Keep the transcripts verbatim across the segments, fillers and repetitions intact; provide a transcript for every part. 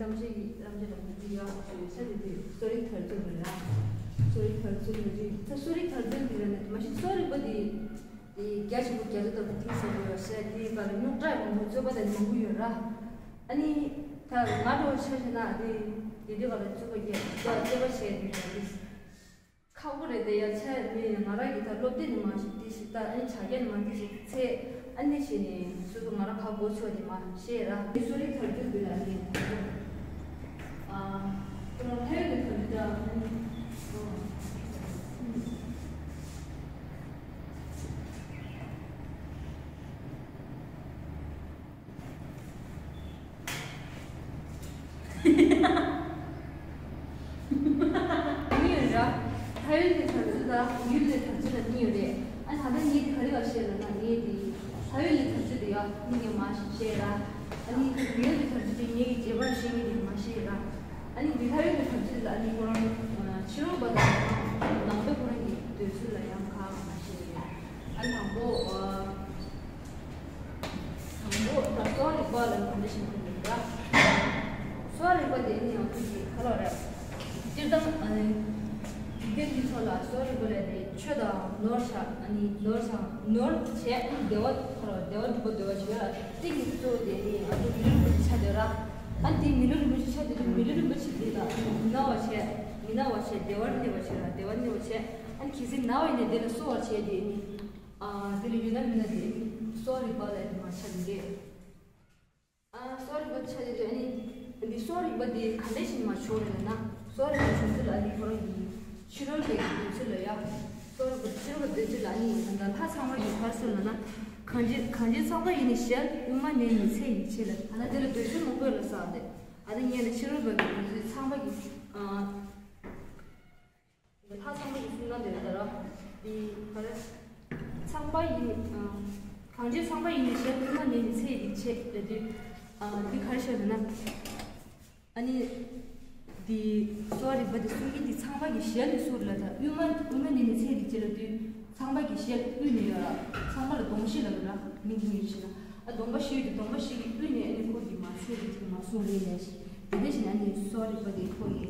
ཐམས་ཅད་ཀྱི་རྣམ་དཔྱོད་དང་མི་མཐུན་ཡོད་ཞེས་བཤད་དེ་དུས་གསོ་རིག་དར་ཚུལ་རེད་ལ། གསོ་རིག་དར་ཚུལ་ནི་རེད། ད་གསོ་རིག་དར་ཚུལ་འདི་ལ་ནི་མ་གཞི་གསོ་རིག་པ་འདི་རྒྱ་ཆེན་པོ་རྒྱ་མཚོ་ལྟ་བུ་གཏིང་ཟབ་པོ་ཡོད་ཟེར། དེའི་སྒང་ལ་རྙོག་དྲ་མང་པོ་རྩོད་པ་དང་མང་པོ་ཡོད་ར། ཨ་ནི་ད་ང་འདྲ་བོ་ཆ་བཞག་ན་དེ་དེ་དུས་སྒང་ལ་རྩོད་པ་རྒྱག་རྩོད་པ་བྱས་དུས་ད་དེ། ཁག་པོ་རེད་དེ། ཡ་ཆ་ནི་ང་རང་གི་ད་སློབ་དེབ་ནི་མ་ཞིག་དེ་ཞིག་ད་ཨ་ནི་བྱ་རྒྱ་ནི་མ་འདི་ཞིག་ཚེ་ཨ་ནི་ཞིག་ནི་སུ་དུ་ང་རང་ཁག་པོ་ཚོ་ནི་མ་ཤེས་ར། དེ་གསོ་རིག་དར་རྒྱུ་དེ་ལ་ནི་ཨ་ཁོ་རང་ལྷ་ཡུལ་དུ་དར་རྒྱུ་ད་ཨ་ནི། གཉིས་ཡོད་ར། ལྷ་ཡུལ་ནས་དར་ཚུལ་དང་ཡུལ་ནས་དར་ཚུལ་ལ་གཉིས་ཡོད་རེད། ཨ་ད་ལྟ་ངས་དེ་ག་རེ་ལ་བཤད་ལ་ན་ངས་དེ་ལྷ་ཡུལ་ནས་དར་ཚུལ་དེ་ཡ་ངས་མ་ཞིག་བཤད་ར། ཨ་ནི་ཡུལ་ནས་དར་ཚུལ་དེ་ངས་ཀྱི་རྗེས་པར་བཤད་ངས་དེ་མ་བཤད་ར། ཨ་ནི་དེ་ལྷ་ཡུལ་ནས་དར་ཚུལ་ལ་ཨ་ནི་ཁོ་རང་ཕྱི་རོལ་པ་དང་ནང་པའི་ཁོ་རང་གི་འདོད་ཚུལ་ལ་ཡང་ཁག་མ་བཤད་རེད། ཨ་ནི་དང་པོ། དང་པོ་ད་གསོ་བ་རིག་པ་ལ་གོམས་འདྲིས་ཤིག་ཕུལ་འདུག་ར། གསོ་བ་རིག་པ་དེ་ནི་ཡང་ཁོང་གི་ཁ་ལོ་རེད། སྤྱིར་བཏང་ཨ་ནི་དགེ་འདུན་ཚོ་ལ་གསོ་བ་རིག་པ་ལས་དེ་ཆོས་དང་ནོར་བྱ། ཨ་ནི་ནོར་བྱ་ནོར་བྱས་བདེ་བ་ཁ་ལོ་བདེ་བ་སྒྲུབ་པ་འདོད་པ་ཞིག་ཡོད་ལ། དེ་གི་གཙོ་བོ་དེ་ནི་ང་ཚོ་མི་ལུས་རིན་པོ་ཆེ་ཆགས་འདོད་ར། ཨ་ནི་དེ་མི་ལུས་རིན་པོ་ཆེ་ཆགས་འདོད་དུས་མི་ལུས་རིན་པོ་ཆེ་དེ་ལ་མི་ན་བ་བྱས། མི་ན་བ་བྱས་བདེ་བར་གནས་པ་བྱས་ར། བདེ་བར་གནས་པ་བྱས། ཨ་ནི་གལ་སྲིད་ན་བ་ཡིན་ན་དེ་ལ་གསོ་བ་བྱས་དེ་ནི། ཨ་དེ་ལ་ཡོད་ན་མིན་ན་དེ་གསོ་རིག་པ་ལ་དེ་མ་ཆ་མི་འདུག་ཨ་གསོ་རིག་པ་ཆ་དེ་ཨ་ནི་འདི་གསོ་རིག་པ་དེ་ག་འདྲ་ཞིག་མ་བྱུང་རེད་ན། གསོ་རིག་པ་བྱུང་ཚུལ་ལ་ཨ་ནི་ཁོ་རང་གི་ཕྱི་རོལ་པའི་འདོད་ཚུལ་ལ་ཡ། གསོ་རིག་པ་ཕྱི་རོལ་པ་འདོད་ཚུལ་ལ་ཨ་ནི་ད་ལྷ་ཚངས་པ་གི་ཁར་སོན་ལ་ན། གང་ཅི་གང་ཅི་ཚངས་པ་ཡིས་ནི་ཞལ། དབུས་མ་ནས་ནི་ཚེ་ཡི་ཕྱེད་ལ། ཨ་ན་དེ་ལ་འདོད་ཚུལ་མང་པོ་ཡོད་ལ་ས་དེ། ཨ་ནི་ངས་ནི་ཕྱི་རོལ་པ་གི་འདོད་ཚུལ་ཚངས་པ་གི་ཨ། ལྷ་ཚངས་པ་ཡི་གསུང་ན་འདོད་ལྟར་འདི་ག་རེ། ཚངས་པ་ཡི། གང་ཅི་ཚངས་པ་ཡི་ནི་ཞལ། དབུས་མ་ནས་ནི་ཚེ་ཡི་ཕྱེད་ལ་དུས། འདི་ག་རེ་ཤོད་ན། ཨ་ནི། འདི་གསོ་བ་རིག་པ་འདི་གསུང་གི་འདི་ཚངས་པ་ཡི་ཞལ་ནི་གསུར་ལ་ད་དབུས་མ་དབུས་མ་ནས་ནི་ཚེ་ཡི་ཕྱེད་ལ་དུས། ཚངས་པ་གི་ཞལ་དབུས་ནས་ཡོད་ལ། ཚངས་པ་ལ་གདོང་བཞི་ལ་ཡོད་ལ་མིང་གི་ཉིན་ཞིག་ལ། ཨ་གདོང་པ་བཞི་ཡོད་དུས་གདོང་པ་བཞི་གི་དབུས་ནས་ཨ་ནི་ཁོ་གི་མ་ཚེ་རིག་ཅིག་མ་གསུང་རེད་ལས་ཤིག་དེ་འདྲ་ཞིག་ཨ་ནི་གསོ་བ་རིག་པ་དེ་ཁོ་ཡི་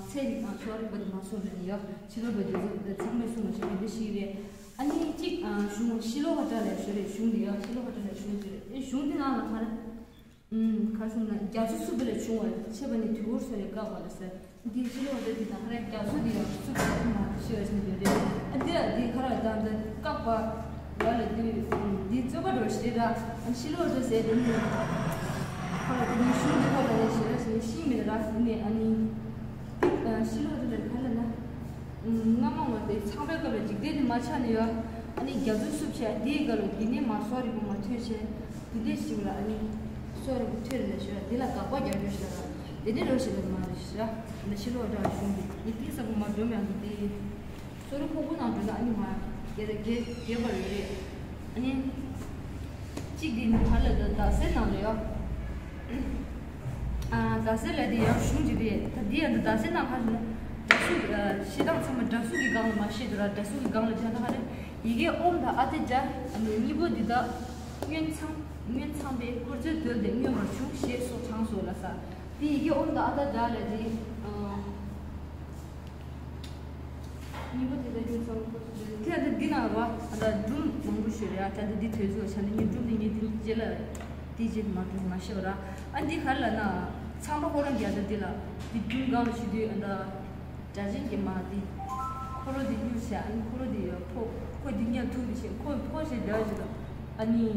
ཚེ་རིག་དང་གསོ་བ་རིག་པ་དེ་མ་གསུང་རེད་ནི་ཡོད། ཕྱི་རོལ་པ་དེ་ཚོ་དེ་ཚང་མས་གསུང་བ་ཞིག་དེ་འདྲ་ཞིག་རེད། ཨ་ནི་གཅིག་གཞུང་ཤི་ལོ་ཧ་ཏྲ་ལས་ཞུ་རེད། གཞུང་དེ་ཡོད། ཤི་ལོ་ཧ་ཏྲ་ལས་གཞུང་དེ་རེད། ཨེ་གཞུང་དེ་ནང་ལ་ཧ་ར། ཨུམ། ག་རེ་ཟེར་ན་རྒྱ་མཚོ་བསྲུབས་པ་ལས་བྱུང་བ་ཆད་པ་ནི་དུས་འཁོར་སོགས་ལས་བཀག་པ་ལ་ཟེར། འདི་ཕྱི་ལོགས་རེད། འདི་དང་ཧ་ར་རྒྱ་མཚོ་འདི་ཡང་བསྲུབས་པ་མ་ཤེས་པ་ཟེར་འདི་རེད། ཨ་འདི་ལ་འདི་ཧ་ར་དང་འདི་བཀག་པ་ལ་ལ་འདི་འདི་རྩོད་པ་འགྲོ་ཞེས་ར། ཨ་ཕྱི་ལོགས་རེད་ཟེར་འདི་ནི་ཧ་ར་འདི་ནི་གཞུང་འདི་ཁོ་ལ་ལས་ཞེས་ར་ཞེས་ཤིང་མེད་ར། འདི་ནི་ཨ་ནི་ཕྱི་ལོགས་རེད་ལ་ག་ལ་ན། སྔ་མ་ངོ་དེ་ཚངས་པའི་སྐབས་ལ་འཇིག་རྟེན་དེ་མ་ཆགས་ནས་ཡོད། ཨ་ནི་རྒྱ་མཚོ་བསྲུབས་བྱས་དེའི་སྐབས་ལ་དེ་ནས་མ་གསོ་རིག་པ་མ་ཐོན་བྱས། དེ་འདྲས་ཞིག་ལ་ཨ་ནི་གསོ་རིག་པ་ཐོན་ལ་ཞོ་དེ་ལ་དགག་པ་རྒྱག་རྒྱུ་ཞིག་ལ་དེ་འདྲས་རོ་ཞིག་ལ་མ་རེད་ཤ། ཨ་ནི་ཕྱི་ལོགས་འདྲ་བ་བྱུང་གི་ཡིན། དེ་ས་བུ་མ་འགྲོ་མེད་ཀྱི་དེ་གསོ་རིག་ཁོག་པོ་ནང་འགྲོ་ན་ཨ་ནི་མ་རྒྱལ་རྒྱལ་རྒྱལ་བ་རེད་རེད། ཨ་ནི་གཅིག་དེ་ནི་བར་ལ་ད་རྡ་སའི་ནང་ལ་ཡོད། ཨ་རྡ་སའི་ལ་དེ་ཡང་གཞུང་ཅིག་རེད། ད་འདི་ཡང་འདི་རྡ་སའི་ནང་ཁ་ཞིག་ན་འདྲ་གཟུགས་ཨ་བཤད་སྟངས་ཚང་མ་འདྲ་གཟུགས་ཀྱི་སྒང་ལ་མ་བཤད་འདུག་ར། འདྲ་གཟུགས་ཀྱི་སྒང་ལ་བྱས་ན་ཧ་རེ་ཡི་གེ་ཨོཾ་དང་ཨ་ཏི་བྱ་ཨ་ནི་གཉིས་པོ་འདི་དག་སྔོན་ཚང་སྔོན་ཚང་པའི་འཁོར་ཚོའི་དོན་དེ་མངོན་པར་བྱུང་ཞེས་སོགས་དྲངས་སོ་ལ་ས། འདི་ཡི་གེ་ཨོཾ་དང་ཨ་ཏི་བྱ་ལ་དེ་ཨ། གཉིས་པ་དེ་ལ་རྒྱུ་ཚང་པོ་ཞིག་རེད། དེ་ཨ་ད་འདི་ན་ར་ཨ་ད་སྒྲུང་མང་པོ་ཞིག་རེད། ཨ་ད་ད་འདི་དོལ་ཚོ་ཆ་ནས་ངས་སྒྲུང་འདི་ངས་དེ་རྗེས་ལ་དེ་རྗེས་མ་སྒྲུང་མ་ཤེས་པ་ར། ཨ་འདི་ག་རེ་ལ་ན་ཚངས་པ་ཁོ་རང་གིས་ཨ་ད་འདི་ལ་འདི་སྒྲུང་སྒང་ལ་ཞུ་དུས་ཨ་ད་སྒྲ་གཅན་གྱི་མ་འདི་འཁོར་ལོ་འདི་གཡུག་བྱས། ཨ་ནི་འཁོར་ལོ་འདི་ཡོད་ཕོ་ཁོ་འདི་གཉིས་ཐུག་འདི་བྱས་ཁོ་ཕོ་ཞེས་བདེ་བ་ཞིག་ལ་ཨ་ནི།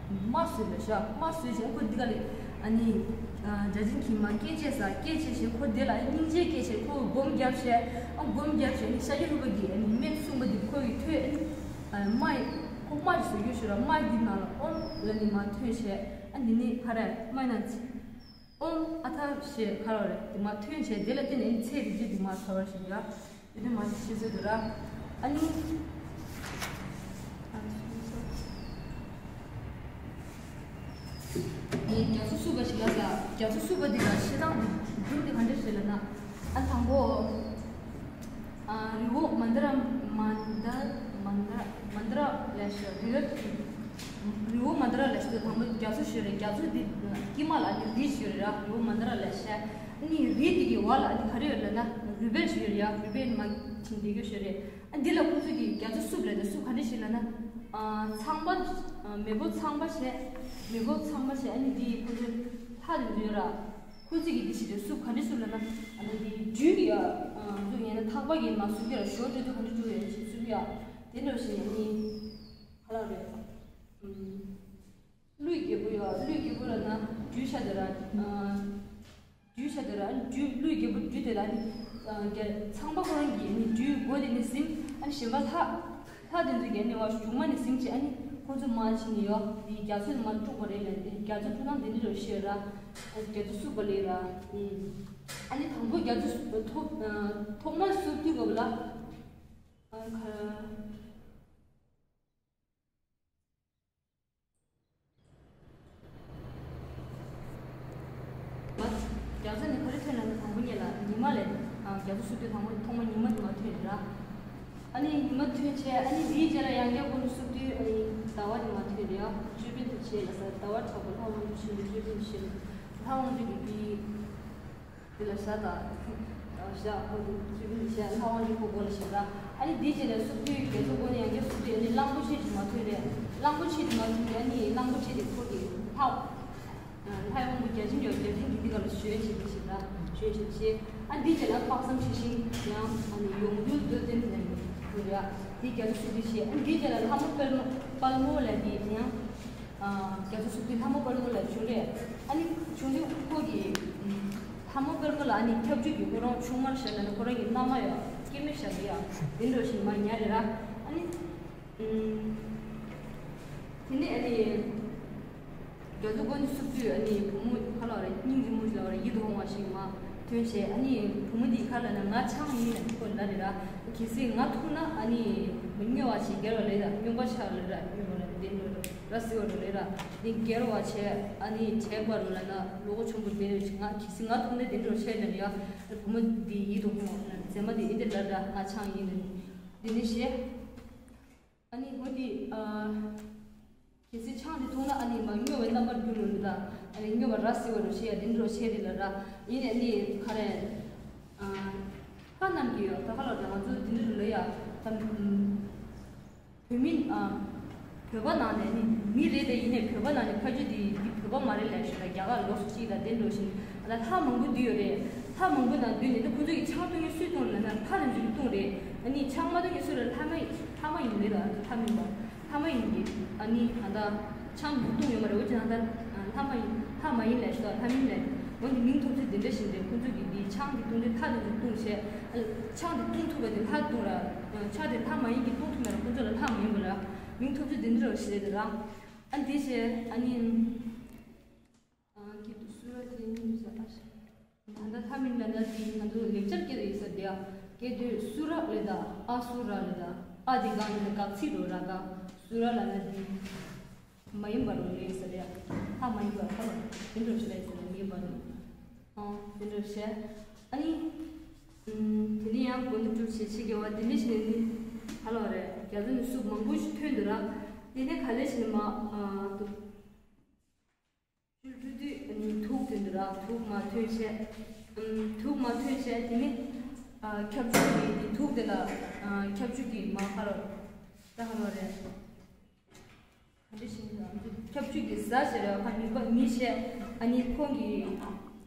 མ་བཟོད་ལ་ཤ་མ་བཟོད་བྱས་ཁོ་འདི་ག་ལས་ཨ་ནི་སྒྲ་གཅན་གྱི་མ་སྐད་ཆས་ས་སྐད་ཆས་བྱས་ཁོ་དེ་ལ་སྙིང་རྗེ་སྐད་ཆས་ཁོ་སྒོམ་བརྒྱབ་བྱས། ཨ་སྒོམ་བརྒྱབ་བྱས་ནི་ཤཱཀྱ་ཐུབ་པ་གིས་ཨ་ནི་སྨན་གསུངས་པ་འདི་ཁོ་ཡི་ཐོས། ཨ་ནི་མ་ཡི་ཁོ་མ་ཡི་བཟོད་རྒྱུ་ཞུ་ར། མ་འདི་ནང་ལ་ཨོཾ་ལ་ནི་མ་ཐོན་བྱས། ཨ་འདི་ནི་ཧ་ར་མ་ཡི་ན་ཚི་ཨོཾ་ཨ་ཐ་ཞེས་ཁ་ར་རེ་འདི་མ་ཐོན་བྱས་དེ་ལ་བརྟེན་ནས་ཚེ་རིག་རྒྱུ་འདི་མ་ཐོ་བ་ཞིག་ཡ། དེ་ནས་མ་ཤེས་ཚོད་དུ་ར། ཨ་ནི། ངས་རྒྱ་མཚོ་བསྲུབས་པ་ཞིག་ལ་ལ་རྒྱ་མཚོ་བསྲུབས་པ་འདི་ལ་བཤད་སྟངས་འདི་སྒྲུང་འདི་ག་འདྲ་ཞིག་ལ་ན། ཨ་དང་པོ། ཨ་རི་བོ་མན་དཱ་ར་མན་དཱ་མན་དཱ་མན་དཱ་ར་ལས་ཤོ་རི་རབ་ཀྱི་རི་བོ་མན་དཱ་ར་ལས་ དང་པོ་རྒྱ་མཚོ་ཞིག་ཡོད་རེད། རྒྱ་མཚོ་འདི་དཀྱིལ་མ་ལ་ཨ་ནི་རི་ཞིག་ཡོད་རེད་ར། རི་བོ་མན་དཱ་ར་ལབ་ཤག་ཨ་ནི་རི་འདི་གི་འོག་ལ་ཨ་ནི་ག་རེ་ཡོད་ལབ་ན་རུས་སྦལ་ཞིག་ཡོད་རེད་ཡ། རུས་སྦལ་མ་བྱིན་བསྡད་རྒྱུ་ཞིག་རེད། ཨ་འདི་ལ་ཁོ་ཚོ་གིས་རྒྱ་མཚོ་སུབ་རེད། ད་སུབ་ག་འདྲ་ཞིག་ལབ་ན། ཨ་ཚངས་པ། ཨ་མེས་པོ་ཚངས་པ་བྱས། མེས་པོ་ཚངས་པ་བྱས། ཨ་ནི་འདི་ཁོ་ཚོའི་ལྷ་དེ་ཚོ་ཡོད་ར། ཁོ་ཚོ་གིས་འདི་ཞིག་རེད། སུབ་ག་འདྲ་སུབ་ལབ་ན། ཨ་ནི་འདི་སྦྲུལ་གྱི་ཡ། ཨ་ཚོ་ཡིན་ན་ཐག་པ་གིས་མར་སུབ་ཀྱི་ར། ཞོ་སྤྲོད་དུས་ག་འདྲ་སྤྲོད་ཡ་ཞིག་སུབ་ཡ། དེ་འདྲ་ཞིག་ཨ་ནི་ག་ལ་རེད། ཨམ། ཀླུའི་རྒྱལ་པོ་ཡོད། ཀླུའི་རྒྱལ་པོ་ལབ་ན་སྦྲུལ་ཤ་དེ་ར། ཨ་སྦྲུལ་ཤ་དེ་ར། ཨ་ནི་སྦྲུལ། ཀླུའི་རྒྱལ་པོ་སྦྲུལ་དེ་ལ་ཨ་ནི། ཨ་རྒྱ་ཚངས་པ་ཁོ་རང་གིས་ཨ་ནི་སྦྲུལ་མགོ་དེ་ནི་ཟིན། ཨ་ནི་གཞན་པ་ལྷ། ལྷ་དེ་ཚོ་གིས་ཨ་ནི་བ་གཞུང་མ་ནི་ཟིན་བྱས། ཨ་ནི་ཁོ་ཚོ་མར་ཕྱིན་ནས་ཡོད། དེ་རྒྱ་མཚོ་ནི་མར་དཀྲུགས་པ་རེད་ལབ། དེ་རྒྱ་མཚོ་དཀྲུགས་སྟངས་དེ་འདྲ་རེད་ཤག་ར། ཨ་རྒྱ་མཚོ་སུབ་པ་ལབ་ར། ཨ་ཨ་ནི་དང་པོ་རྒྱ་མཚོ་སུབ། ཐོག་ཨ་ཐོག་མར་སུབ་དུས་སྐབས་ལ། ཨ་ཁ། རྒྱ་མཚོ་ནི་ག་རེ་ཐོན་ལབ་ན། དང་པོ་ཉིད་ལ་ཉི་མ་ལས། ཨ་རྒྱ་མཚོ་སུབ་དུས་དང་པོ་ཐོག་མ་ཉི་མ་དེ་མར་ཐོན་རེད་ར། ཨ་ནི་ཉི་མ་ཐོན་བྱས། ཨ་ནི་དེའི་རྗེས་ལ་ཡང་བསྐྱར་ཁོ་ཚོ་སུབ་དུས་ཨ་ནི་ཟླ་བ་དེ་མར་ཐོན་རེད་ཡ། ཅོད་པན་དུ་བྱས་ལ་ཟེར། ཟླ་བ་དྲག་པོ་ལྷ་དབང་པོ་ཆེན་པོའི་ཅོད་པན་དུ་བྱས་ལ། ལྷ་དབང་པོ་གི་དེའི། དེ་ལ་ཞྭ་དང་། ཞྭ་ཁོ་དེ་ཅི་བུ་ཞྭ་ལྷ་དབང་གི་ཁོ་སྒོ་ལ་ཞིག་ར། ཨ་ནི་དེའི་རྗེས་ལ་སུབ་དུས་རྒྱ་མཚོ་སྒོ་ནས་ཡང་བསྐྱར་སུབ་དུས་ཨ་ནི་གླང་པོ་ཆེ་ཅིག་མར་ཐོན་རེད། གླང་པོ་ཆེ་དེ་མར་ཐོན་དུས་ཨ་ནི་གླང་པོ་ཆེ་དེ་ཁོ་གི་ལྷ། ལྷ་ཡི་དབང་པོ་བརྒྱ་བྱིན་ཡོད། བརྒྱ་བྱིན་གྱིས་འདི་ག་ལ་ཞོན་བྱེད་ཀྱི་ཞིག་ར། ཞོན་བྱེད་ཀྱི་ཞིག་ཨ་འདིའི་རྗེས་ལ་དཔག་བསམ་འཁྲི་ཤིང་ཡང་ཨ་ནི་ཡོངས་འདུའི་མདོ་བསྟན་ནས་ཐོན་རེད། དེ་རྒྱ་མཚོ་སུབ་དུས་ཞེས། ཨ་འདིའི་རྗེས་ལ་ལྷ་མོ་དཔལ་མོ། དཔལ་མོ་ལབ་དེ་ཡང་། ཨ་རྒྱ་མཚོ་སུབ་དུས་ལྷ་མོ་དཔལ་མོ་ལ་བྱུང་རེད། ཨ་ནི་བྱུང་དུས་ཁོ་གིས་ཨམ་ལྷ་མོ་དཔལ་མོ་ལ་ཨ་ནི་ཁྱབ་འཇུག་གི་ཁོ་རང་ཆུང་མར་བཞག་ནས་ཁོ་རང་གི་མནའ་མ་ཡོད། སྐྱེ་དམན་བཞག་གི་ཡ། དེ་འདྲ་ཞིག་མར་ཉར་རེད་ར། ཨ་ནི་ཨམ་དེ་ནས་ཨ་ནི་རྒྱ་མཚོ་སྒོ་ནས་སུབ་དུས་ཨ་ནི་བུ་མོ་ག་ལབ་རེད། སྙིང་རྗེ་མོ་ཞིག་ལབ་རེད། ཡིད་དུ་འོང་བ་ཞིག་མར་ཐོན་བྱས། ཨ་ནི་བུ་མོ་འདིས་ག་ལབ་ན་ང་ཆང་ཡིན་ལབ་ཁོ་ལབ་རེད་ར། གལ་སྲིད་ང་འཐུང་ན་ཨ་ནི་སྨྱོ་བ་ཞིག་རྒྱལ་བ་ལས་ད་སྨྱོན་པ་ཆགས་ལབ་ར། སྨྱོན་པ་ལབ་དེ་འདྲ་ར་ཟེར་བ་རེད་ལབ་ར། དེ་རྒྱལ་བ་བྱས་ཨ་ནི་བྱས་པ་རུ་ལབ་ན་བློ་ཁོག་ཆེན་པོ་དེ་རེད། ང་གལ་སྲིད་ང་འཐུང་ན་དེ་འདྲ་བྱས་ལབ་ཡ། བུ་མོ་འདི་ཡིད་དུ་འོང་བ་མཛེས་མ་དེ་ཨེ་འདི་ལབ་ར། ང་ཆང་ཡིན་ལབ་ནི་དེ་ནི་བཤད། ཨ་ནི་འོ་དེ་ཨ་གལ་སྲིད་ཆང་དེ་འཐུང་ན་ཨ་ནི་མར་སྨྱོ་བའི་རྣམ་པར་འགྱུར་རུ་ལབ་ར། ཨ་ནི་སྨྱོ་བ་ར་ཟེར་བ་རུ་བཤད་ཡ། དེ་འདྲ་བཤད་དེ་ལབ་ར། ཡིན་ནའི་ཨ་ནི་ག་རེ། ཨ་ལྷ་རྣམས་ཀྱི་ཡོད་ད་ག་ལབ་ར། ང་ཚོ་དེ་འདྲ་རུ་ལབ་ཡ། ད་ཨམ། བོད་མི་ཨ། བོད་པ་ནང་ནས་ནི་མི་རེད་དེ། ཡིན་ནའི་བོད་པ་ནང་ནས་ཕ་རྒྱུད་འདི་འདི་བོད་པ་མ་རེད་ལབ་ཞིག་ལ། རྒྱ་གར་ལོགས་སུ་གཅིག་ལ་དེ་འགྲོ་བཞིན་ལ་ལྷ་མང་པོ་འདི་ཡོད་རེད། ལྷ་མང་པོ་ནང་འདུས་ནས་ད་ཁོ་ཚོ་གི་ཆང་འཐུང་མཁན་སུས་འཐུང་ལབ་ན་ལྷ་རྣམས་ཀྱིས་འཐུང་རེད། ཨ་ནི་ཆང་མ་འཐུང་མཁན་སུ་རེད། ལྷ་མ་ཡིན། ལྷ་མ་ཡིན་རེད། ད་ལྷ་མིན་པ། ལྷ་མ་ཡིན་གྱི་ཨ་ནི་ད་ལྟ་ཆང་འདི་འཐུང་ཡོད་མ་རེད། འོ་ཅི་ན་ད་ལྷ་མ་ཡིན། ལྷ་མ་ཡིན་ལབ་ཞིག་ལ་ལྷ་མིན་ལབ། འོ་འདི་མིང་ཐོབ་ཚུལ་འདི་འདྲ་ཞིག་རེད། ཁོ་ཚོ་གི་འདི་ཆང་འདི་འཐུང་དུས་ལྷ་རྣམས་ཀྱིས་འཐུང་བྱས། ཆང་དེ་འཐུང་ཐུབ་པ་དེ་ལྷ་འཐུང་ར། ཆང་དེ་ལྷ་མ་ཡིན་གྱིས་འཐུང་ཐུབ་མེད་ར། ཁོ་ཚོ་ལ་ལྷ་མ་ཡིན་པ་ར། མིང་ཐོབ་ཚུལ་དེ་འདྲ་ར་ཞིག་རེད་ར། ཨ་འདི་བྱས་ཨ་ནི། ཨ་ཀི་ཏུ་སུ་ར་དེ་ནི་ཟ་ཨ་ཤ། ད་ལྟ་ལྷ་མིན་ལབ་ན་དེ་ང་ཚོ་ལེགས་སྦྱར་སྐད་དུ་ཡིག་ས་དེ་ཨ་སྐད་དུ་སུ་ར་ལབ་ད། ཨ་སུ་ར་ལབ་ད། ཨ་དེ་གང་ལབ་ན་དགག་ཚིག་རོ་ར་ག་སུ་ར་ལབ་ན་དེ། མ་ཡིན་པ་རུ་ལས་ཟེར་ཡ། ལྷ་མ་ཡིན་པ་ཁ་ལ་དེ་འདྲ་ཞིག་ལས་ཟེར་ན་མ་ཡིན་པ་རུ། ཨང་དེ་འདྲ་བཤད། ཨ་ནི། ཨུམ། དེ་ནས་ཡང་མགོ་འདི་སྒྲུབ་བྱེད་ཆེ་གེ་བ་དེ་འདྲ་ཞིག་ནས་ནི། ཧ་ལོ་རེད། རྒྱ་མཚོ་ནས་སུ་མང་པོ་ཞིག་ཐོན་འདུག་ར། དེ་ནས་ག་ལེ་ཞིག་ནས་མ། ཨ་དུ། ཆུ་ལྷུ་དུས་ཨ་ནི་དུག་ཐོན་འདུག་ར། དུག་མ་ཐོན་བྱས། ཨུམ། དུག་མ་ཐོན་བྱས་དེ་ནས། ཨ་ཁྱབ་འཇུག་གི་དེ་དུག་དེ་ལ། ཨ་ཁྱབ་འཇུག་གི་མ་ཧ་ལོ། ད་ཧ་ལོ་རེད། ག་འདྲ་ཞིག་ལ་ཁྱབ་འཇུག་གི་གཟའ་ཟེར་བ་ཁ་མི་པ་མི་བྱས། ཨ་ནི་ཁོང་གི་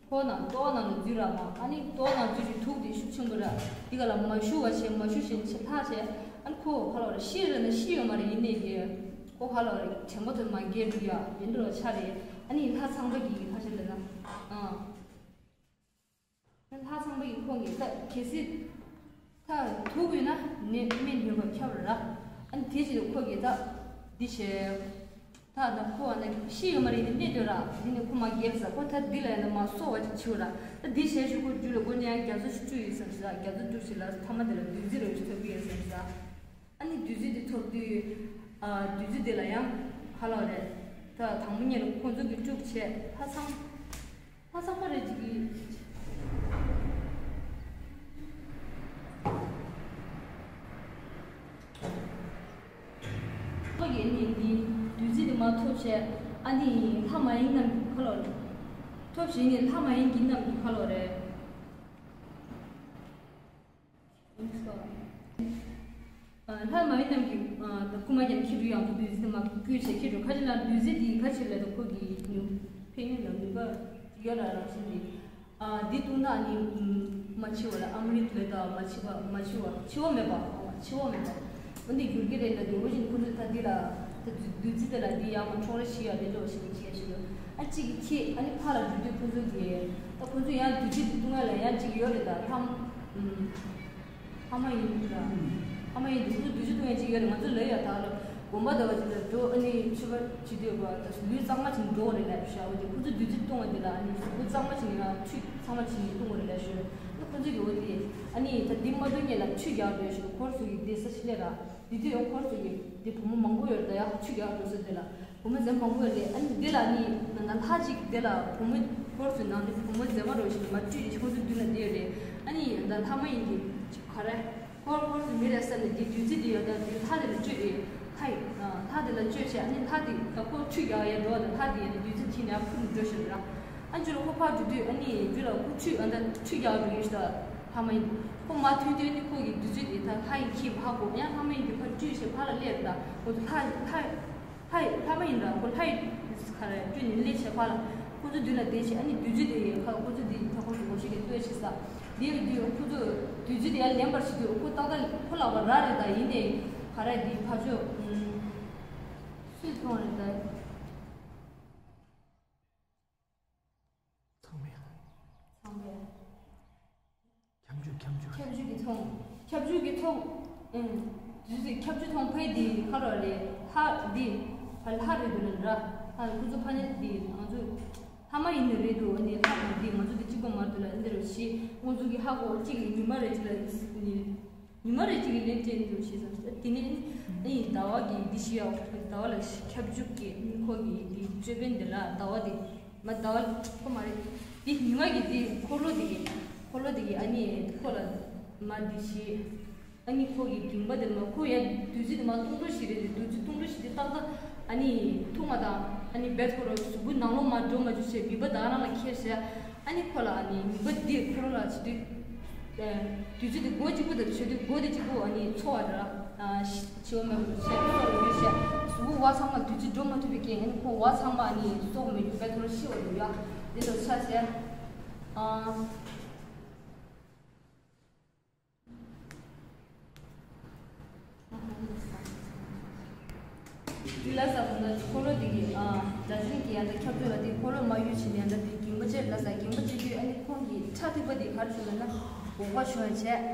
ཁོ་ནང་ལྟོ་ནང་ལ་འཛུལ་ར་མ། ཨ་ནི་ལྟོ་ནང་འཛུལ་གྱི་དུག་དེ་ཤུགས་ཆེན་པོ་ར། དེ་ག་ལ་མ་ཞུ་བ་བྱས། མ་ཞུ་བྱས་ནས་ཆེ་ལྷག་བྱས། ཨ་ནི་ཁོ་ཧ་ལོ་ར་ཤི་ར་ན་ཤི་ཡོད་མ་རེད། ཡིན་ནའི་གི་ཁོ་ཧ་ལོ་ར་དྲན་པ་དེ་མ་འགལ་འདུག་ཡ། དེ་འདྲ་བ་ཆགས་རེད། ཨ་ནི་ལྷ་ཚངས་པ་གི་ཁ་ཤས་ལ་ན། ཨ། ལྷ་ཚངས་པ་ཡི་ཁོང་གིས་ད་གལ་སྲིད་ད་དུག་ཡོད་ན་ནད་སྨན་ཡོད་པ་ཁྱབ་ར། ཨ་ནི་དེ་བཞིན་ཁོ་གིས་ད་འདི་བྱས། ད་ད་ཁོ་བ་ན་ཤི་ཡོད་མ་རེད། འདི་གནས་སྡོད་ར། འདི་ནི་ཁོ་མ་རྒྱལ་ས། ཁོ་ད་འདི་ལ་ཡིན་ན་མ་གསོ་བ་ཅིག་བྱེད་ར། ད་འདི་བྱས་ཞུ་ཁོ་རྒྱུ་ལ་ཁོ་ནི་ཡང་རྒྱ་མཚོ་ཞིག་བཀྲུས་ཡོད་བསམ་ས། རྒྱ་མཚོ་བཀྲུས་ཞིག་ལ་ཐ་མ་དེ་ལ་བདུད་རྩི་རོ་ཞིག་ཐོབ་ཀྱི་ཡོད་བསམ་ས། ཨ་ནི་བདུད་རྩི་དེ་ཐོབ་དུས། ཨ་བདུད་རྩི་དེ་ལ་ཡང་ཧ་ལོ་རེད། ད་དང་པོ་ཉིད་ལ་ཁོང་ཚོ་གིས་དཀྲུགས་བྱས། ལྷ་ཚངས། ལྷ་ཚངས་པ་རེད་ཅིག་གིས། ཁོ་གིས་ནི་འདི་བདུད་རྩི་དེ་མ་ཐོབ་བྱས། ཨ་ནི་ལྷ་མ་ཡིན་རྣམས་ཀྱི་ཁ་ལོ་རེད། ཐོབ་བྱས་ནས་ལྷ་མ་ཡིན་གྱི་རྣམས་ཀྱི་ཁ་ལོ་རེད། ལྷ་མ་ཡིན་རྣམས་ཀྱི་ད་སྐུ་མ་ཀྱང་ཁྱི་རུ་ཡང་དུ་བདུད་རྩི་དེ་མ་བསྐུལ་བྱས་ཁྱི་རུ་ཁ་ཅིག་ལ་བདུད་རྩི་དེའི་ཁ་ཅིག་ལ་ད་ཁོ་གི་ནུས་ཕན་ཡོན་ལ་ནུས་པ་ཡོད་ལ་རང་བཞིན་དེ། འདི་བཏུང་ན་ནི་མ་འཆི་བ་ལ་ཨ་མ་རི་ལོས་དང་མ་འཆི་བ་མ་འཆི་བ་འཆི་བ་མེད་པ་འཆི་བ་མེད་པ། འོ་འདི་འགྱུར་གྱི་རེད་ལ་འདི་འོ་བཞིན་ཁོ་ཚོས་ད་འདི་ལ་ད་བདུད་རྩི་དེ་ལ་འདི་ཡང་མ་འཕྲོག་རེ་ཞིག་ཡ་དེ་འདྲ་བ་ཞིག་གི་ཁྱི་ཞིག་ལ་ཨ་གཅིག་གི་ཁྱི་ཨ་ནི་ཕ་ལ་འགྲོ་དུས་ཁོ་ཚོ་གི་ད་ཁོ་ཚོ་ཡང་བདུད་རྩི་འདི་བཏུང་ཡ་ལ་ཡང་གཅིག་ཡོད་རེད་ད་ལྷམ། ཕ་མ་ཡིན་འདུག་ར། ཕ་མ་ཡིན་འདུག་ཁོ་ཚོ་བདུད་རྩི་བཏུང་ཡ་ཅིག་ཡོད་རེད། ང་ཚོ་ལོས་ཡ་དག་ལ་དགོན་པ་འདྲ་བ་ཅིག་ལ་འགྲོ་ཨ་ནི་མཆོད་པ་བྱེད་དུས་པ་ད་ལུས་གཙང་མ་ཅིག་འགྲོ་བ་རེད་ལབ་ཤག་འོ་དེ་ཁོ་ཚོ་བདུད་རྩི་བཏུང་བ་དེ་ལ་ཨ་ནི་གཟུགས་པོ་གཙང་མ་ཅིག་ཡིན་ན་ཁྲུས་ཚང་མ་ཅིག་ཡིན་བཏུང་བ་རེད་ལབ་ཤག་ཨ་ཁོ་ཚོ་གི་འོ་དེ་ཨ་ནི་ད་འདི་མ་བཏུང་ངེད་ལ་ཆུ་རྒྱག་འགྲོ་ཤག་འཁོར་ཚོ་གི་བདེ་ས་ཆི་ལས་ར་འདི་དུས་ཡང་འཁོར་ཚོ་གི་དེ་བུ་མོ་མང་པོ་ཡོད་རེད་ད་ཡ་ཆུ་རྒྱག་འགྲོ་ས་དེ་ལ། བུ་མོ་མཛེས་མ་མང་པོ་ཡོད་རེད། ཨ་ནི་འདི་ལ་ནི་ན་ན་ལྷ་ཅིག་འདི་ལ་བུ་མོ་ཧོར་སུ་ནང་དུ་བུ་མོ་མཛེས་མ་རོ་ཞིག་མ་བཀྲུས་ཏེ་ཁོ་ཚོ་མདུན་ལ་བསྡད་ཡོད་རེད། ཨ་ནི་ད་ལྷ་མ་ཡིན་གྱི་ཅིག་ག་རེ་ཧོར་ཧོར་སུ་མི་རེད་བསམ་ནས་འདི་བདུད་རྩི་འདི་ཡོད་ད་འདི་ལྷ་དེ་ལ་བཅོས་རེད། ལྷ་ཡི་ལྷ་དེ་ལ་བཅོས་བྱས་ཨ་ནི་ལྷ་དེ་ད་ཁོ་ཁྲུས་རྒྱག་ཡ་འགྲོ་བ་དང་ལྷ་དེ་ཡ་ནི་བདུད་རྩི་ཁྱིན་ནས་ཨ་ཁུ་ནི་འགྲོ་ཤི་རེད་ར། ཨ་ཇུ་ལ་ཁོ་ཕར་འགྲོ་དུས་ཨ་ནི་ཇུ་ལ་ཁོ་ཁྲུས་ཨ་ད་ཁྲུས་རྒྱག་འགྲོ་གི་ཞིག་ད་ལྷ་མ་ཡིན་ཁོ་མ་ཐོན་དུས་ཨ་ནི་ཁོ་གི་བདུད་རྩི་དེ་ད་ལྷ་ཡི་ཁྱི་ཕ་གོ་ཡང་ལྷ་མ་ཡིན་གྱི་ཕར་བཅོས་བྱས་ཕར་ལ་སླེབས་ད་ཁོ་ཚོ་ལྷ་ལྷ། ལྷ་ཡི་ལྷ་མ་ཡིན་ར་ཁོ་ལྷ་ཡི་ཁ་ར་བསྐྱོན་ནས་སླེབས་བྱས་ཕར་ལ་ཁོ་ཚོ་མདུན་ལ་བསྡད་བྱས་ཨ་ནི་བདུད་རྩི་དེ་ཡི་ཁ་ཁོ་ཚོ་འདི་ད་ཁོ་ཚོ་ངོ་ཤེས་ཀྱི་ལྟོས་བྱས་ས་དེ་ཡི་དུས་ཁོ་ཚོ་བདུད་རྩི་དེ་ཡར་ལེན་པར་བྱེད་དུས་ཁོ་ཏག་ཏག་ཁོ་ལག་པ་ར་རེད་ད་ཡིན་ནའི་ཁ་ར་འདི་ཕར་ཕྱོགས་སུས་མཐོང་རེད་ད། ཚང་མས། ཚང་མས། ཁྱབ་འཇུག་ཁྱབ་འཇུག་ཁྱབ་འཇུག་གི་ཚོང་། ཁྱབ་འཇུག་གི་ཚོང་། ཨེ། དུས་ཚོད་ཁྱབ་འཇུག་ཚོང་ཕ་ཡི་འདི་ཁ་རོ་རེད། ལྷ་འདི། ཧ་ལྷ་རེད་འདུག་ལ་ར། ཧ་ཁོ་ཚོ་ཕ་ནི་འདི་ང་ཚོ་ལྷ་མ་ཡིན་ནི་རེད་འདུག་ཨ་ནི་ལྷ་མ་འདི་ང་ཚོ་འདི་གཅིག་པ་མ་རེད་འདུག་ལ་འདི་རུ་ཤི་ང་ཚོ་གི་ཧ་གོ་གཅིག་གི་ཉི་མ་རེ་གཅིག་ལ་ནི། ཉི་མ་རེ་གཅིག་གི་ལན་སྤྲད་ནི་འདུག་ཤི་ཙམ་དེ་ནས་ཨེ་ཟླ་བ་གི་འདི་ཤི་ཡ་ཟླ་བ་ལ་ཤི་ཁྱབ་འཇུག་གི་ཁོ་གི་འདི་ཅོད་པན་འདི་ལ་ཟླ་བ་འདི། མ་ཟླ་བ་ཁོ་མ་རེད། འདི་ཉི་མ་གི་འདི་འཁོར་ལོ་འདི་གི་འཁོར་ལོ་འདི་གི་ཨ་ནི་ཁོ་ལ་མ་འདི་ཞེས། ཨ་ནི་ཁོ་གི་འགྱིང་བ་འདི་མ་ཁོ་ཡ་བདུད་རྩི་འདི་མ་སྟོང་ཕྲག་བཞི་རེད་དེ་བདུད་རྩི་སྟོང་ཕྲག་བཞི་འདི་ཏག་ཏག་ཨ་ནི་འཐུང་བ་དང་ཨ་ནི་བེད་ཁོ་རོ་གཟུགས་པོ་ནང་ལོགས་མ་འགྲོ་མ་འཇུ་བྱས་མིད་པ་དང་རང་ལ་ཁྱེར་བྱས་ཨ་ནི་ཁོ་ལ་ཨ་ནི་མིད་པ་འདི་ཁོ་རོ་ལ་བྱེད་དུས། བདུད་རྩི་དེ་སྒོ་གཅིག་པུ་དང་བྱེད་དུས་སྒོ་དེ་གཅིག་པུ་ཨ་ནི་འཚོ་བ་ར། ཨ་ཤི་འཆི་བ་མེད་པར་བྱས་སྲོག་ལ་འགྱུར་བྱས། གཟུགས་པོ་བ་ཚང་མ་བདུད་རྩི་འགྲོ་མ་ཐུབ་པའི་རྐྱེན་ཨ་ནི་ཁོ་བ་ཚང་མ་ཨ་ནི་སྲོག་མེད་རྒྱུ་བས་ཐོར་ཤི་བ་རེད་ཡ། དེ་ལྟར་ཆ་བྱས། ཨ། འདི་ལ་ས་བོ་ན་འཁོར་ལོ་འདི་གི་ཨ་ད་ཅིང་གི་ཡ་ད་ཁྱབ་བསྒྲགས་ལ་འདི་འཁོར་ལོ་མ་ཡུལ་ཕྱིན་ནས་ད་འདི་གིང་པ་ཅེར་ལ་ས་གིང་པ་ཅེར་དུས་ཨ་ནི་ཁོང་གི་ཁྲ་ཐིགས་པ་འདི་གར་བྱུང་ལ་ན་འོག་པ་བྱུང་བ་བྱས་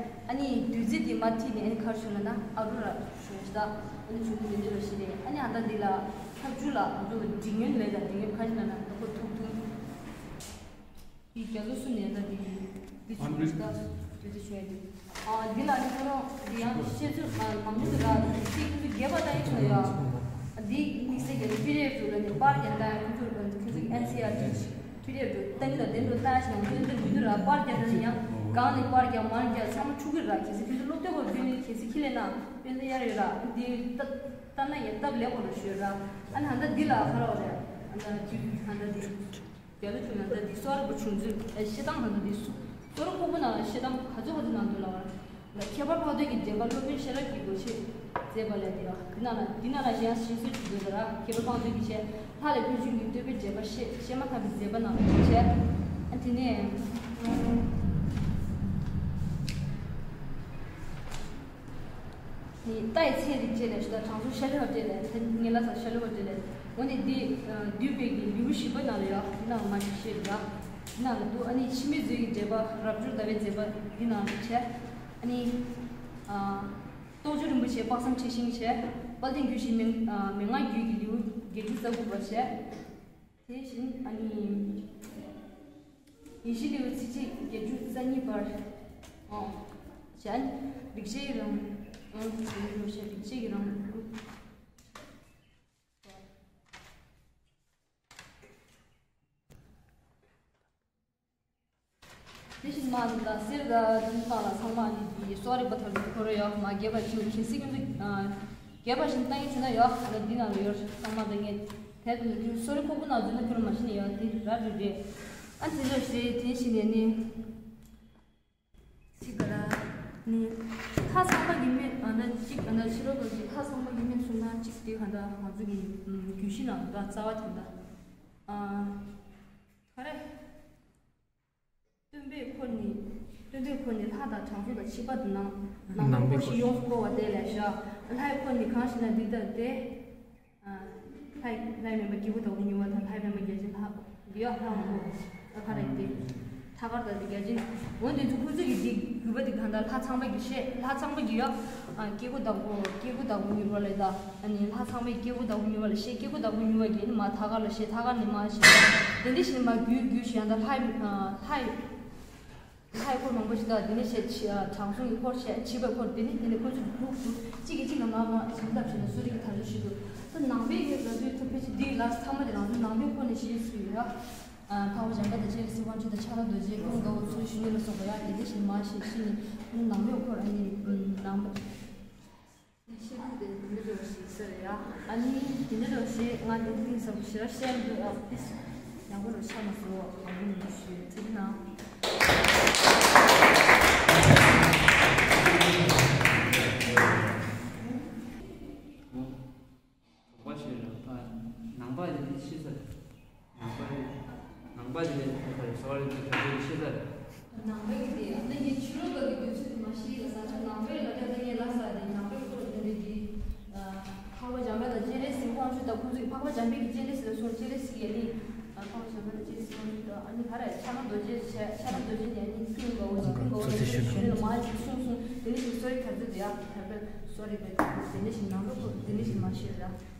ཨ་ནི་བདུད་རྩི་འདི་མ་ཐིགས་ནས་ཨ་ནི་གར་བྱུང་ལ་ན་ཨ་རུ་ར་བྱུང་ཞིག་ད་ཨ་ནི་བྱུང་གི་མི་འདི་ར་ཞིག་རེད། ཨ་ནི་ཨ་ད་འདི་ལ་ཁྱབ་འཇུག་ལ་ཨ་རུ་འབྲིང་ཡོན་ལས་ད་འབྲིང་ཡོན་ཁ་ཅིག་ན་ན་ད་ཁོ་ཐུག་ཐུག་འདི་རྒྱ་མཚོ་གསུམ་ནས་ད་འདི་འདི་བྱུང་ད་འདི་འདི་བྱུང་ཡ་འདི། ཨ་འདི་ལ་ནི་ཁོ་རང་འདི་ཡང་ཤེས་ཚུལ་ཨ་མང་པོ་འདུག་ལ་འདི་ཚིག་འདི་རྒྱས་པ་ལྟ་ཡི་ཆོག་ཡ། འདི་དམིགས་བསལ་གྱི་དཔེ་རེད་འདུག་ལ་ནི་པར་རྒྱག་ལྟ་ཡ་ཁོ་ཚོ་ཁོ་ཚོ་ཨེན་སི་ཨར་ཊི་དཔེ་རེད་འདུག་ལྟ་ནི་ལ་བདེ་འགྲོ་ལྟ་ཡ་ཞིག་ཡང་དོན་འདིར་མི་འདུག་ལ་པར་རྒྱག་ན་ནི་ཡང་གང་ནས་པར་རྒྱག་མར་རྒྱག་ཚང་མ་འཁྲུག་གི་ར། གལ་སྲིད་ཁྱོད་ཚོ་སློབ་དེབ་པར་བསྡུས་ནས་གལ་སྲིད་ཁྱི་ལས་ན་དཔེ་ལྟ་ཡ་རེད་ར། འདི་ལྟ་ལྟ་ན་ཡང་སྟབས་ལེགས་པ་རུ་ཤོད་ར། ཨ་ནི་ཧ་ད་འདི་ལ་ཁ་རོག་རེད། ཨ་ད་འདི་ཧ་ད་འདི། རྒྱ་ལོ་ཆུང་ན་ད་འདི་གསོ་རིག་པ་བྱུང་ཚུལ་ཨེ་ཤེས་སྟངས་ཧ་ད་འདི་སུ་གསོ་རིག་ཕོག་པོ་ནང་ལ་ཤེས་སྟངས་ག་ཚོད་ག་ཚོད་ནང་དུ་ལ་བར་ལ་ཁྱད་པར་འཕགས་བསྟོད་ཀྱི་འགྲེལ་པ་སློབ་དཔོན་ཤེས་རབ་ཀྱི་སྒོ་ཕྱེ་མཛད་པ་ལས་འདི་ལ་འདི་ནང་ལ་འདི་ནང་ལ་གཞན་ཤེས་སྲོལ་གྱི་དགོས་ཟེར་ར། ཁྱད་པར་འཕགས་བསྟོད་ཀྱི་ཆེད་ལྷ་ལས་ཕན་ཆུང་གི་བསྟོད་པའི་འགྲེལ་པ་བཤད་བཤད་མ་ཐག་པའི་མཛད་པ་ནང་ལ་བྱས། ཨ་དེ་ནས་ནི་ལྟ་ཡི་ཚད་རིགས་བཅས་ལས་ཞུ་དག་དྲང་སྲོང་ཤ་ལེ་བ་བཅས་ལས་ངེས་ལ་ས་ཤ་ལེ་བ་བཅས་ལས་འོ་ནི་འདི་བསྡུས་པའི་གི་ལེའུ་བཞི་པ་ནང་ལ་ཡོད། འདི་ནང་ལ་མ་ཞིག་བཤད་འདུག་འདི་ནང་ལ་འདུག་ཨ་ནི་འཆི་མེད་མཛོད་ཀྱི་འགྲེལ་པ་རབ་འབྱོར་ཟླ་བའི་མཛད་པ་འདི་ནང་ལ་བྱས། ཨ་ནི་རྟོགས་བརྗོད་རིན་པོ་ཆེ་དཔག་བསམ་འཁྲི་ཤིང་བྱས། དཔལ་ལྡན་རྒྱུད་བཞི་མན་མན་ངག་རྒྱུད་ཀྱི་ལེའུ་བརྒྱད་ཅུ་རྩ་དགུ་པ་བྱས། དེ་བཞིན་ཨ་ནི་ཡེ་ཤེས་ལེའུ་ཚིགས་བཅད་བརྒྱད་ཅུ་རྩ་གཉིས་པར། ཨོ། བྱས། རིག་བྱེད་ཀྱི་རང་། ཨོ། རིག་བྱེད་ཀྱི་རང་། དེ་བཞིན་མ་ནི་ད་གསེར་དང་འདི་ཚོ་ལ་ཚང་མ་ནི་འདི་གསོ་རིག་པ་ཐོར་འཁོར་ཡོད་མ་རྒྱས་པ་ཞིག་གལ་སྲིད་ཀྱི་འདུག་རྒྱས་པ་ཞིག་བཏང་ཡིན་ཟེར་ན་ཡོད་ཨ་ནི་འདི་ནང་ལ་ཡོད་ཚང་མ་ད་ངས། དེབ་ནི་ཁྱོད་གསོ་རིག་ཁོག་པ་ནང་འཛུལ་ན་ཁྱོད་ལ་མ་ཤེས་ནི་ཡོད་དེ་ར་རེད་རེད། ཨ་དེ་འདྲ་ཞིག་རེད། དེ་ཞིག་ནས་ནི། ཅིག་ག་ལ། ནི། ལྷ་ཚངས་པ་གི་མིང་ཨ་ན་ཅིག་ཨ་ན་ཕྱི་རོལ་པ་གི་ལྷ་ཚངས་པ་གི་མིང་གསུངས་ན་ཅིག་དེ་ག་འདྲ་ང་ཚོ་གི་རྒྱུད་བཞི་ནང་འདྲ་རྩ་བ་དེ་འདྲ། ཨ། ག་རེ། སྟོན་པའི་འཁོར་ནི། སྟོན་པའི་འཁོར་ནི་ལྷ་དང་དྲང་སྲོང་དང་ཕྱི་པ་དང་ནང་། ནང་པའི་འཁོར་ཞེས་ཡོངས་སུ་བསྐོར་བ་དེ་ལས་བཞག་ལྷའི་འཁོར་ནི་གང་ཞེ་ན་འདི་ལྟ་སྟེ། ལྷ་ལྷའི་མེད་པ་སྐྱེས་བུ་བདག་པོ་མྱུར་བ་དང་ལྷའི་མེད་པ་བརྒྱ་བྱིན་ལྷ། འདི་ཡོ་ལྷ་མང་པོ། ཨ་ཁ་རེད་དེ། ཐ་སྐར་དང་བརྒྱ་བྱིན། འོན་ཏེ་ཚོ་ཁོ་ཚོས་ཀྱི་འདི་དགོས་པ་འདི་གང་ལྟར་ལྷ་ཚངས་པ་གི་བཤད་ལྷ་ཚངས་པ་གི་ཡོ། སྐྱེས་བུ་བདག་པོ་སྐྱེས་བུ་བདག་པོ་མྱུར་བ་ལས་ད། ཨ་ནི་ལྷ་ཚངས་པའི་སྐྱེས་བུ་བདག་པོ་མྱུར་བ་ལ་བཤད་སྐྱེས་བུ་བདག་པོ་མྱུར་བ་གི་ནི་མ་ཐ་སྐར་ལ་བཤད་ཐ་སྐར་ནི་མ་བཤད། དེ་འདི་བཞིན་མ་རྒྱུད་རྒྱུད་བཤད་ཡང་ད་ལྷའི་ལྷའི། ལྷའི་འཁོར་མང་པོ་ཞིག་དང་དེ་ནས་བཤད་ཕྱི་དྲང་སྲོང་གི་འཁོར་བཤད་ཕྱི་པའི་འཁོར་དེ་ནས་དེ་ནས་ཁོ་ཚོ་ལུགས་སུ་གཅིག་གིས་གཅིག་ལ་མ་མ་བྱིན་རླབས་བྱས་ནས་གསོ་རིག་གི་དར་ཚུལ་ཞིག་འདུག་ད་ནང་པའི་ཡོད་ལ་དུས་ཐུབ་ཕལ་ཆེར་འདི་ཡི་ལ་ཚང་མ་དེ་རང་ཚོ་ནང་པའི་འཁོར་ནས་ཤེས་སུ་ཡོད་ཡ། འཕགས་པ་འཇམ་དཔལ་དང་སྤྱན་རས་གཟིགས་དབང་ཕྱུག་དང་ཕྱག་ན་རྡོ་རྗེ་ཀུན་དགའ་བོ་ཚུལ་ཤུལ་གཉིས་ལ་སོགས་པ་ཡ་དེ་འདྲ་ཞིག་མ་ཤེས་ཤེས་ནས་ནང་པའི་འཁོར་ཨ་ནི་ནང་པ། ཤེས་ཁུངས་དེ་འདི་འདྲ་ཞིག་ཟེར་ཡ། ཨ་ནི་འདི་འདྲ་ཞིག་ང་འདི་འདི་ཟེར་ཞེས་བཤད་འདུག་ཨ་ཏིས། ཡག་པོ་རུ་ཆགས་མ་སོང་ཨ་ཁུ་ནི་ཞུ་ཚིག་ན། དོགས་པ་ཞིག་རེད་ད། ནང་པ་ཡིན་ཤེས་ས་རེད། ནང་པ་ཡིན། ནང་པ་ཡིན་ཤེས་ས་རེད། སོ་རེད་ད་དེ་ཤེས་ས་རེད། ནང་པའི་གི་དེ་ཨ་ནི་ངས་ཕྱི་རོལ་པ་གི་དུས་ཚོད་དུ་མ་ཤེས་ལ་ས་ཁ་ནང་པའི་ལ་རྒྱ་ད་ངས་ལ་ས་དེ་ནང་པའི་སྐོར་དེ་འདྲ་གི། འཕགས་པ་འཇམ་དཔལ་དང་སྤྱན་རས་གཟིགས་དབང་ཕྱུག་དང་ཁོང་ཚོ་གི་འཕགས་པ་འཇམ་དཔལ་གྱི་སྤྱན་རས་གཟིགས་ལ་སོགས་སྤྱན་རས་གཟིགས་ཡ་ནི། འཕགས་པ་འཇམ་དཔལ་དང་སྤྱན་རས་གཟིགས་དབང་ཕྱུག་དང་ཨ་ནི་ག་རེ་ཕྱག་ན་རྡོ་རྗེ་ཕྱག་ཕྱག་ན་རྡོ་རྗེ་ནས་ཨ་ནི་ཀུན་དགའ་བོ་ཅིག་ཀུན་དགའ་བོ་ཅིག་ཞུ་ནས་མ་ཅིག་གསུངས་གསུངས་དེ་ནས་ཞིག་གསོ་རིག་ག་ཚོད་དེ་ཡ་དེ་འདྲ་གསོ་རིག་པའི་དེ་ནས་ཞིག་ནང་ལོགས་དེ་ནས་ཞིག་མ་ཤེས་ར།